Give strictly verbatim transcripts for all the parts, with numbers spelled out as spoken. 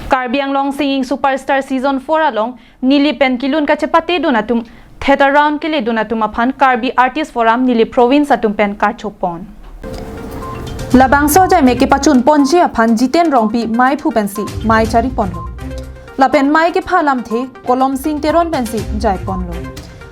Karbi Anglong Singing Superstar Season four along Nilip pen kilun kachepatedun atum, theater round keledun atum aphan Karbi Artist Forum Nilip Province atum pen karchopon. Labangso ajaime kepachunponji aphan Jiten Rongpi maiphu pensi mai chariponlo. Lapen mai kepha alamthe Kolom Sing Teron pensi jaiponlo.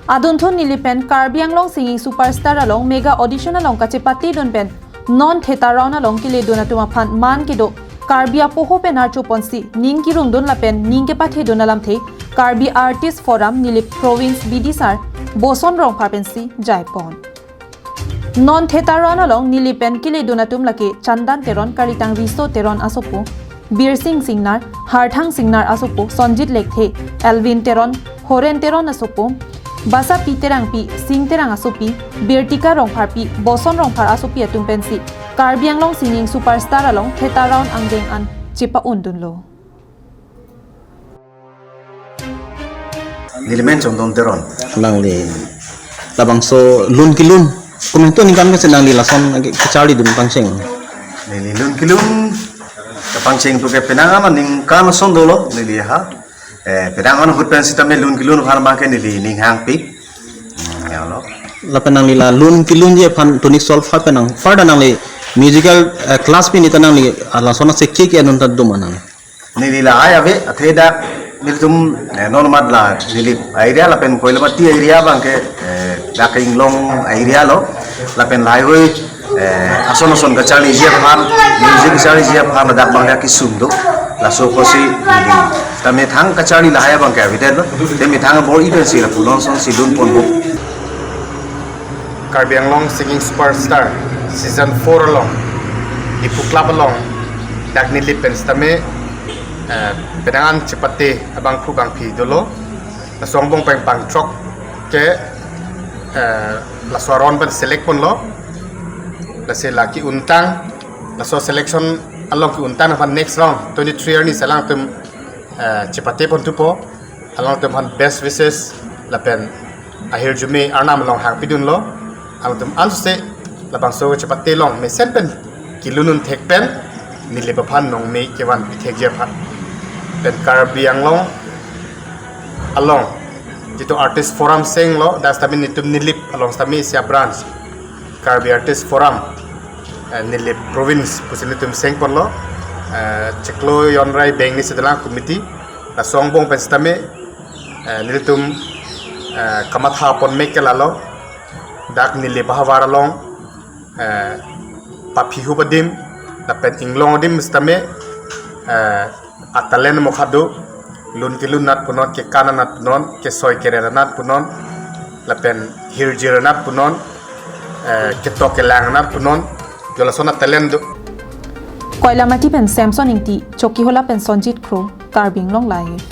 Adunthu Nilip pen Karbi Anglong Singing Superstar along mega audition along kachepatedun pen non theater round along keledun atum aphan man kedo Karbi apoho pen archoponsi ning kerungdun lapen ning kepathedun alamthe Karbi Artist Forum Nilip Province B D sir Boson Rongphar pensi jaipon. Non theater round along Nilip pen keledun atum lake Chandan Teron, Kalitang Riso Teron asopo, Birsing Singnar, Harthang Singnar asopo, Sonjit Lekthe, Elvin Teron, Horen Teron asopo, Basapi Terangpi, Sing Terang asopi, Birtika Rongpharpi, Boson Rongphar asopi atum pensi Karbi Anglong Singing Superstar along theater round angdeng an chepa-undunlo. Neli men Chongdon Teron. Nangli labangso lun kelun, komantu aningkan ke nangli lason ke-, kecharlidun pangcheng? Neli lun kelun kepangcheng tu ke penang ama ningkan ason dolo neli ha. Eh, penang ama ahut pen sitame lun kelun aphan abang ke neli ninghangpi. Hmm, ya lo. Lapen nangli la lun kelunji aphan tonic solfa pen nang further nangli musical, eh, class pi nita nangli, ah, lason asekhi ke anun ta dum anang. Neli lahai ave, athe dak nelitum, eh, non mat la Nilip area lapen Koilamati area abang ke, eh, dak Inglong area lo, lapen lahai hui, eh, ason ason kacharliji aphan, music kacharliji aphan dak abang dak kesung do, laso apotsi neli. Ta methang kacharli lahai abang ke ave det lo, te methang bor-i pensi la punon asonsi lunponpo. Karbi Anglong Singing Superstar Season four along, Diphu Club along, dak Nilip pen sitame, eh, penang an chepate abangphu bangphi dolo. Laso angbong pen bangthrok ke, eh, laso aron pen select ponlo. Lasi la ke-untang, laso selection along ke-untang aphan next round twenty-three arni si alangtum, eh, chepate pon thupo. Alangtum aphan best wishes lapen ahirjume arnam along hangpidunlo. Alangtum anse labangso chepate along mesen pen kelun un thek pen Nilip aphan nongme kevan pithekji aphan. Pen Karbi Anglong along jitu Artist Forum senglo, dak sitame nelitum Nilip along sitame isi a-branch Karbi Artist Forum, eh, Nilip Province pusi nelitum sengponlo, eh, chiklo jon ra beng ni sedelang committee, laso angbong pen sitame, eh, nelitum, eh, kamatha pon mek ke lalo, dak Nilip ahavar along, eh, paphihup adim, lapen Inglong adim sitame, eh, a-talent mokha do, lun kelun anat punon, kekan anat punon, kesoi keren anat punon, lapen hirjir anat punon, eh, ketok kelang anat punon, jo lason a-talent do. Koilamati pen Samson Ingti, Chokihola pen Sonjit Kro, Karbi Anglong Live.